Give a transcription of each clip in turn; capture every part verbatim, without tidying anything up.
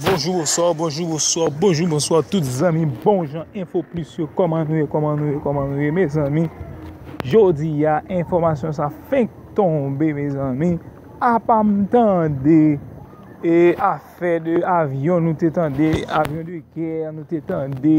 Bonjou, bonswa, bonjou, bonswa, bonjou, bonswa, tout zanmi Bon Jan Enfo Plis yo. Kòman nou ye, kòman nou ye, kòman nou ye, mezanmi? Jodi a, enfòmasyon sa fenk tonbe, mezanmi. Apa m tande, e, afè de avyon, nou te tande, avyon de gè, nou te tande,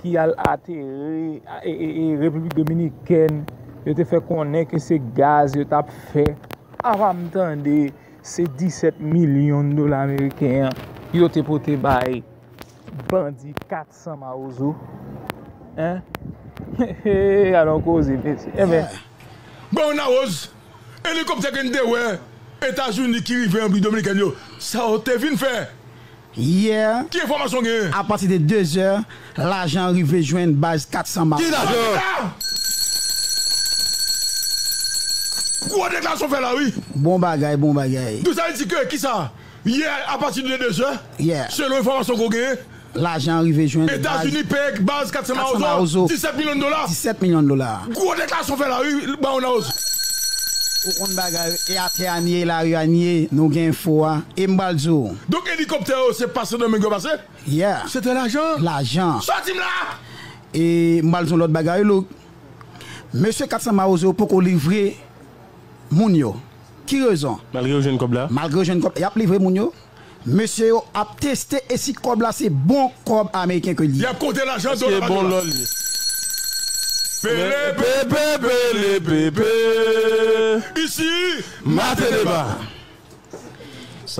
ki al ateri, e, e, e, Repiblik Dominikèn, yo te fè konnen ke se gaz yo t ap fè. Apa m tande, se disèt milyon dola ameriken an yo te pote bay bandi kat san Mawozo. Hein? Alon koze, mesye. Enben, Brown Arrows, elikoptè ke n te wè Etazini ki rive Repiblik Dominikèn yo, sa yo te vin fè? Yè, ki enfòmasyon w genyen? Apati de de zè, lajan rive jwenn baz kat san Mawozo. Ki lajan? Gwo deklarasyon fè la, wi. Bon bagay, bon bagay. Donk, sa vle di ke, kisa? Yè, apati de de zè, yè, selon enfòmasyon ke w genyen, lajan rive jwenn baz Etazini peye baz kat san Mawozo, disèt milyon dola. Disèt milyon dola. Gwo deklarasyon fè la, wi, Brown Arrows. Ou konn bagay, e atè a n ye, lari a n ye, nou gen enfo a, e m pral di w. Donk, elikoptè yo, se pa Sendomeng yo pase? Yeah. Se te lajan? Lajan. Sa w di m la? E m pral di w lòt bagay, Louk. Mesye kat san Mawozo poko livre moun yo. Ki rezon? Malgre yo jwenn kòb la? Malgre yo jwenn kòb, y ap livre moun yo. Mesye yo ap teste e si kòb la se bon kòb ameriken ke li ye. Y ap konte lajan dola pa dola. Pele pepe, pele pepe. Isi, Maten Deba.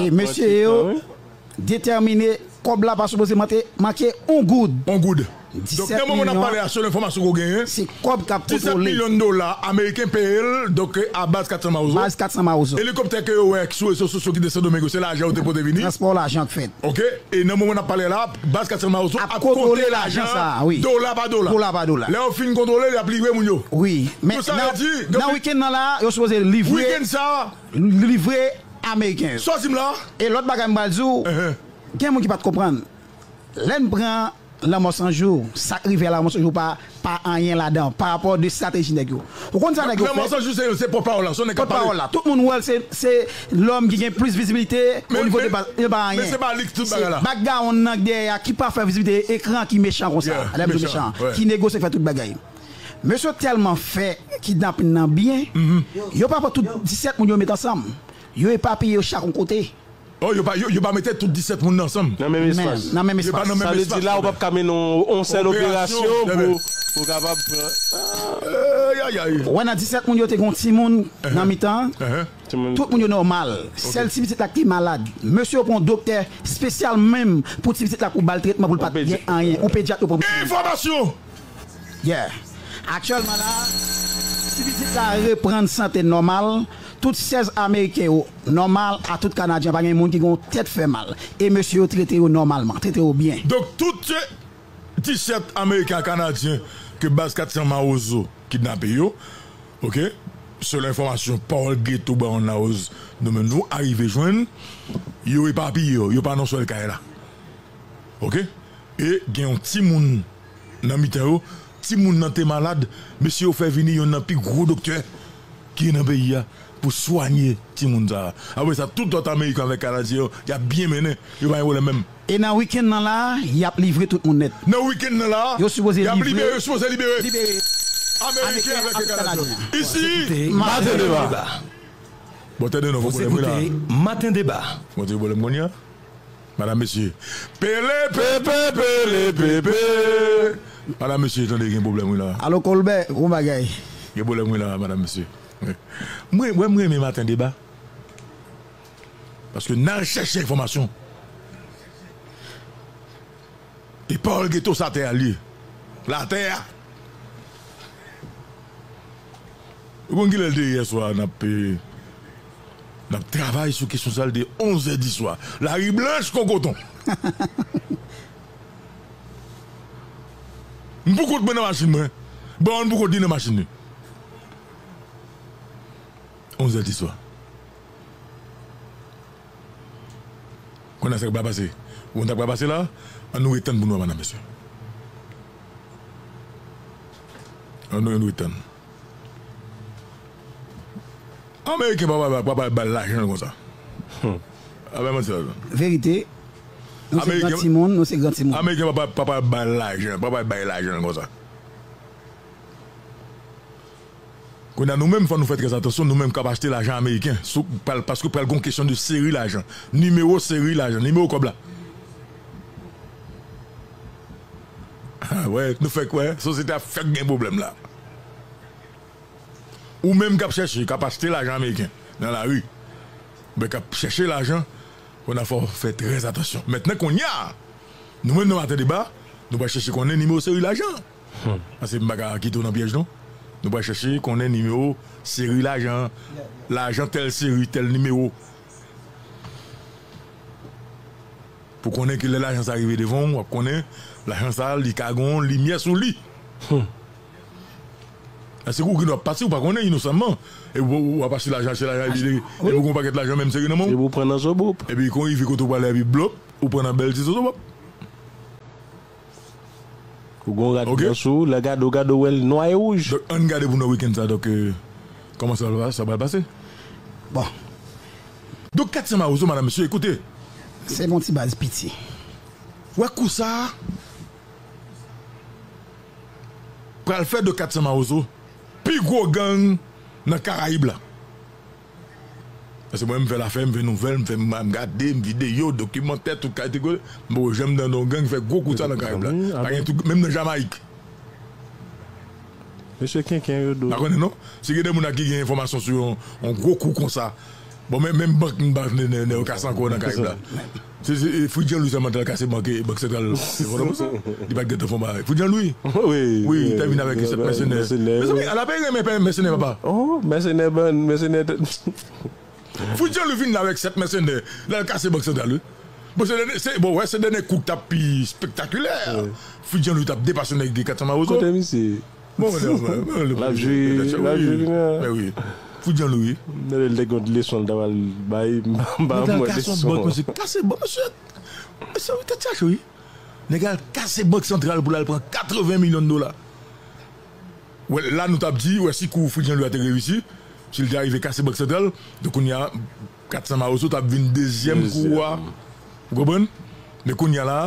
E mesye yo detèmine kòb la pa sipoze manke, manke yon goud. Yon goud. Donk, nan moman n ap pale a, selon enfòmasyon ke w genyen, se kòb k ap kontwole. Disèt milyon dola ameriken peye l, donk, a baz kat san Mawozo. Baz kat san Mawozo. Elikoptè ke yo wè sou rezo sosyo ki desann Sendomeng yo, se lajan yo te pote vini. Transpò lajan k fèt. Oke? E nan moman n ap pale la, baz kat san Mawozo ap konte lajan sa, wi, dola pa dola. Dola pa dola. Lè yo fin kontwole, y ap livre moun yo. Wi. Men nan wikenn nan la, yo sipoze livre, livre ameriken yo. Sa w di m la? E lòt bagay m pral di w, gen moun ki pa t konprann. Lè n pran Lanmò San Jou, sa k rive a Lanmò San Jou pa, pa anyen ladan, pa rapò de estrateji nèg yo. Ou konn sa nèg yo fè? Lanmò San Jou se, se pòtpawòl la, se yon nèg k ap pale. Pòtpawòl la. Tout moun wè l, se, se lòm ki gen plis vizibilite o nivo de baz, li pa anyen. Men se pa li k tout bagay la. Se bakgawonn nan k dèyè a ki pa fè vizibilite ekran ki mechan konsa. Lè m di mechan, ki negosye k fè tout bagay. Mesye yo tèlman fè kidnapin nan byen, yo pa pran tout disèt moun yo met ansanm. Yo epapiye yo chak yon kote. Oh, yo pa, yo, yo pa mete tout disèt moun nan ansanm. Nan menm espas. Nan menm espas. Yo pa nan menm espas. Sa vle di la, ou p ap ka mennen yon, yon sèl operasyon pou, pou kapab pran. Ay, ay, ay. Ou wè nan disèt moun yo te gen yon timoun nan mitan. Tout moun yo nòmal. Sèl ti pitit la ki te malad. Mesye yo pran yon doktè espesyal menm pou ti pitit la pou ba l tretman pou l pa t gen anyen. Yon pedyat yo pran pou timoun. Enfòmasyon! Yeah. Aktyèlman la, ti pitit la reprann sante nòmal. Tout sèz ameriken yo nòmal, a tout kanadyen, pa gen moun ki gen yon tèt fè mal. E mesye yo trete yo nòmalman, trete yo byen. Donk, tout disèt ameriken ak kanadyen ke baz kat san Mawozo kidnape yo, oke, selon enfòmasyon Paul Guetto, Brown Arrows, nou menm nou arive jwenn, yo epapiye yo, yo pa nan sèl kay la. Oke? E gen yon timoun nan mitan yo, timoun nan te malad, mesye yo fè vini yonn nan pi gwo doktè ki gen nan peyi a pou swanye timoun sa a. Apre sa, tout lòt ameriken avèk kanadyen yo, y ap byen mennen, yo pa gen pwoblèm menm. E nan wikenn nan la, y ap livre tout moun nèt. Nan wikenn nan la, yo sipoze y ap libere, yo sipoze libere. Libere ameriken avèk kanadyen. Isi, Maten Deba. Bon, tande non, fò pwoblèm wi la. Maten Deba. Bon, te pwoblèm kounye a. Madanm, mesye. Pele pepe, pele pepe. Madanm, mesye, tande, gen pwoblèm wi la. Alo, Colbert, bon bagay. Gen pwoblèm wi la, madanm, mesye. Mwen, mwen, mwen renmen Maten Deba. Paske n al chèche enfòmasyon. E Paul Guetto, sa tè a l ye. La tè a. Ou konn kilè l te ye yè swa, n ap, eh, n ap travay sou kesyon sa, l te onz è di swa. Lari blanch kon koton. M poukont mwen nan machin mwen. Bon, m poukont li nan machin li. Onz è di swa. Kounye a sa k pral pase? Ou konn sa k pral pase la? Ann nou ret tann pou nou wè, madanm, mesye. Ann nou ret tann. Ameriken pa pral, pa pral ba l lajan konsa. Hmm. A bay manti la. Verite. Nou se gran timoun, nou se gran timoun. Ameriken pa pa pa bay lajan, pa pa bay lajan konsa. Kounye a nou menm fò nou fè trè atansyon, nou menm k ap achte lajan ameriken, sou, pral, paske pral gon kesyon de seri lajan, nimewo seri lajan, nimewo kòb la. Ah, wè, nou fèk wè, sosyete a fèk gen pwoblèm la. Ou menm k ap chèche, k ap achte lajan ameriken nan lari, oubyen k ap chèche lajan, kounye a fò w fè trè atansyon. Mentnan kounye a, nou menm nan Maten Deba, nou pral chèche konnen nimewo seri lajan. Paske m pa ka kite w nan pyèj non. Nou pral chèche konnen nimewo seri lajan, lajan tèl seri, tèl nimewo. Pou konnen ke lè lajan sa rive devan w, w ap konnen lajan sa li ka gen yon limyè sou li. Èske ou gen dwa pase, ou pa konnen inosanman. E w, w ap achte lajan, achte lajan, epi, epi ou gen yon pakèt lajan menm sere nan men w. Epi ou pran nan zobop. Epi kon rive kote w prale, epi blop, ou pran nan bèl ti zobop. Ou gon rad nan sou, lè gade, w gade, w wè l nwa e wouj. Donk, ann gade pou nou wikenn sa, donk, euh, kòman sa, sa pral pase? Bon. Donk, kat san mawozo, madam, mesye, ekoute. Se yon ti baz piti. Wè kou sa a pral fè de kat san mawozo pi gwo gang nan Karayib la. Paske mwen, m fè lafè, m fè nouvèl, m fè, m, m gade, m videyo, dokimantè, tout kalite kote. M poko janm tande yon gang fè gwo kou sa nan Karayib la. Pa gen tout, menm nan Jamayik. Mesye Kenken yo do. Pa konnen non. Si gen de moun ki gen enfòmasyon sou yon, yon gwo kou konsa, bon, men, menm bank, m pa nè, nè, nè, yo kase ankò nan Karayib la. Se, se, e, Fritz Jean Louis sèlman t al kase bank, e, Bank Santral Pòtoprens. Li pa t gentan fè yon bagay. Fritz Jean Louis? Wi, wi, te vin avèk sèt mèsenè. Mèsenè. Mezanmi, ala pe renmen pè mèsenè, papa. Oh, mèsenè, bann mèsenè. Fritz Jean Louis vin la avèk sèt mèsenè. L al kase Bank Santral, wi. Bon, se dènye, se, bon, wè, se dènye kou k t ap pi spektakilè. Wi. Fritz Jean Louis t ap depase nèg de kat san mawozo. Kote misye? Bon, l ap jwe, l ap jwe vini a. Mè wi. Fritz Jean Louis. Nèg la te gen yon leson l ta pral bay, m pa, m pa wè leson. Nèg la kase yon bank, mesye. Kase bank, mesye. Mesye, wi, tèt chaje, wi. Nèg la al kase Bank Santral pou l al pran katreven milyon dola. Wè, la nou t ap di, wè, si kou Fritz Jean Louis a te reyisi, si l te arive kase Bank Santral, donk kounye a, kat san mawozo t ap vin dezyèm kou a. Ou konprann? Men kounye a la,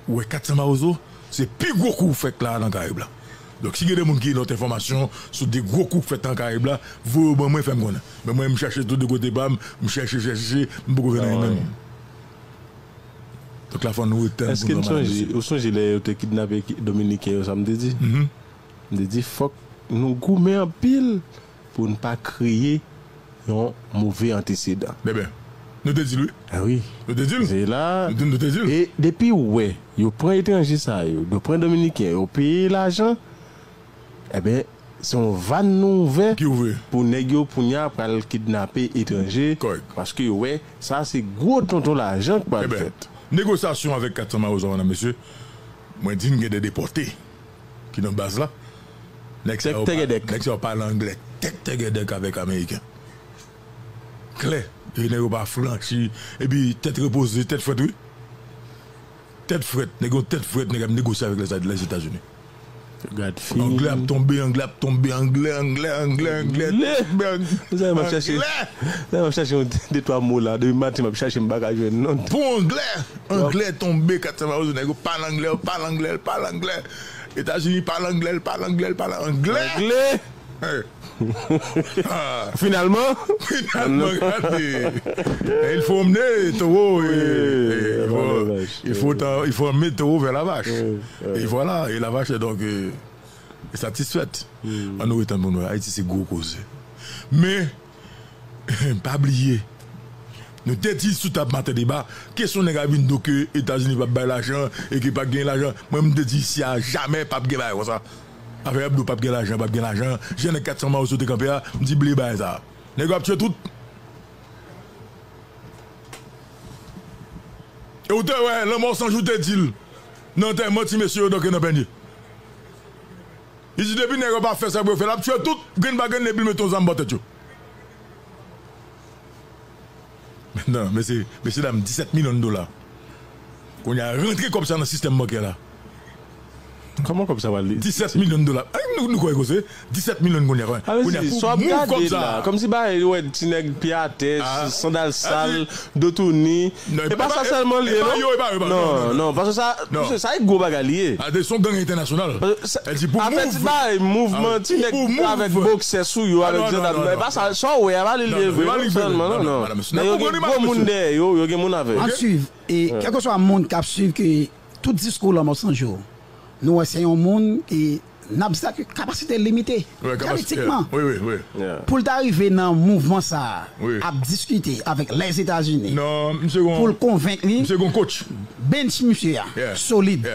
ou wè kat san mawozo, se pi gwo kou k fèt la nan Karayib la. Donk, si gen de moun ki gen lòt enfòmasyon sou de gwo kou k fèt nan Karayib la, voye yo ban mwen, fè m konnen. Men mwen, m chache tout de kote pa m, m chache, chache, m poko jwenn anyen menm. Donk, la fò nou retann pou nou analize. Èske n sonje, ou sonje lè yo te kidnape ki-, Dominiken yo, sa m te di? M te di, fòk nou goumen anpil pou n pa kreye yon move antesedan. Bebe, nou te di l, wi. Ah wi. Nou te di l. Se la. Nou te, nou te di l. E depi w wè, yo pran etranje sa yo, yo pran Dominiken, yo peye lajan, enben, se yon vàn nou ouvè pou nèg yo, kounye a, pral kidnape etranje, paske yo wè, sa se gwo tonton lajan k pral fèt. Negosyasyon avèk kat san mawozo, medam, mesye, mwen di n gen de depòte ki nan baz la. Nèg sa yo pa, nèg sa yo pale anglè tèk tègèdèk avèk ameriken. Klè. E nèg yo pa franchi. Epi tèt repoze, tèt frèt, wi. Tèt frèt. Nèg yo tèt frèt, nèg ap negosye avèk lèzetazini. Gad fini. Anglè ap tonbe, anglè ap tonbe, anglè, anglè, anglè, anglè. Anglè. Anglè. Sa m ap chache. Sa m ap chache yon de twa mo la. Depi maten m ap chache, m pa ka jwenn non. Bon anglè. Anglè tonbe, kat san mawozo, nèg yo pale anglè, yo pale anglè, yo pale anglè. Etazini pale anglè, l pale anglè, l pale anglè. Anglè. Hey. Ah. Finalman. Finalman, gade. Il faut emmener taureau et, et il faut, il faut, il faut emmener taureau vers la vache. Et voilà, et la vache est donc, euh, est satisfaite. Ann nou retann pou nou wè. Ayiti se gwo koze. Men, pa bliye, nou te di sou tab Maten Deba, kesyon nèg ap vin di w ke Etazini p ap bay lajan e ke pa gen lajan. Mwen, m te di isi a, jamè p ap gen bagay konsa. Afè y ap di w p ap gen lajan, p ap gen lajan. Jan nèg kat san mawozo te kanpe a, m di bliye bagay sa. Nèg yo ap tiye tout. E ou te wè, Lanmò San Jou te di l nan antèman ti mesye yo, donk nan Pènye. Li di depi nèg yo pa fè sa pou yo fè, l ap tiye tout, grenn pa grenn, epi l mete yon zam bò tèt yo. Mentnan, mesye, mesye dam, disèt milyon dola. Kounye a, rantre kòb sa nan sistèm bankè la. Kòman kòb sa pral li? Disèt milyon dola. Ay, Nou kwè koze disèt milyon kounye a. Kounye a pou move kòb sa. Kòmsi bagay yo wè ti nèg pye atè, sandal sal, do touni. E pa sa sèlman li ye, non? Non, non, paske sa, sa e gwo bagay li ye. Ade, se yon gang entènasyonal. Afè ti bagay, mouvman, ti nèg avèk boksè sou yo, avèk zandam. E pa sa, sa w wè a, pa li li ye vre, non, sèlman, non, non. Men yo gen gwo moun dèyè yo, yo gen moun avè yo. An swiv, e kèlkeswa moun k ap swiv ke tout diskou Lanmò San Jou, nou wè se yon moun ki n ap di sa ke kapasite limite, jenetikman. Pou l ta rive nan mouvman sa a, ap diskite avèk Lèzetazini, pou l konvenk li, bench misye a solid.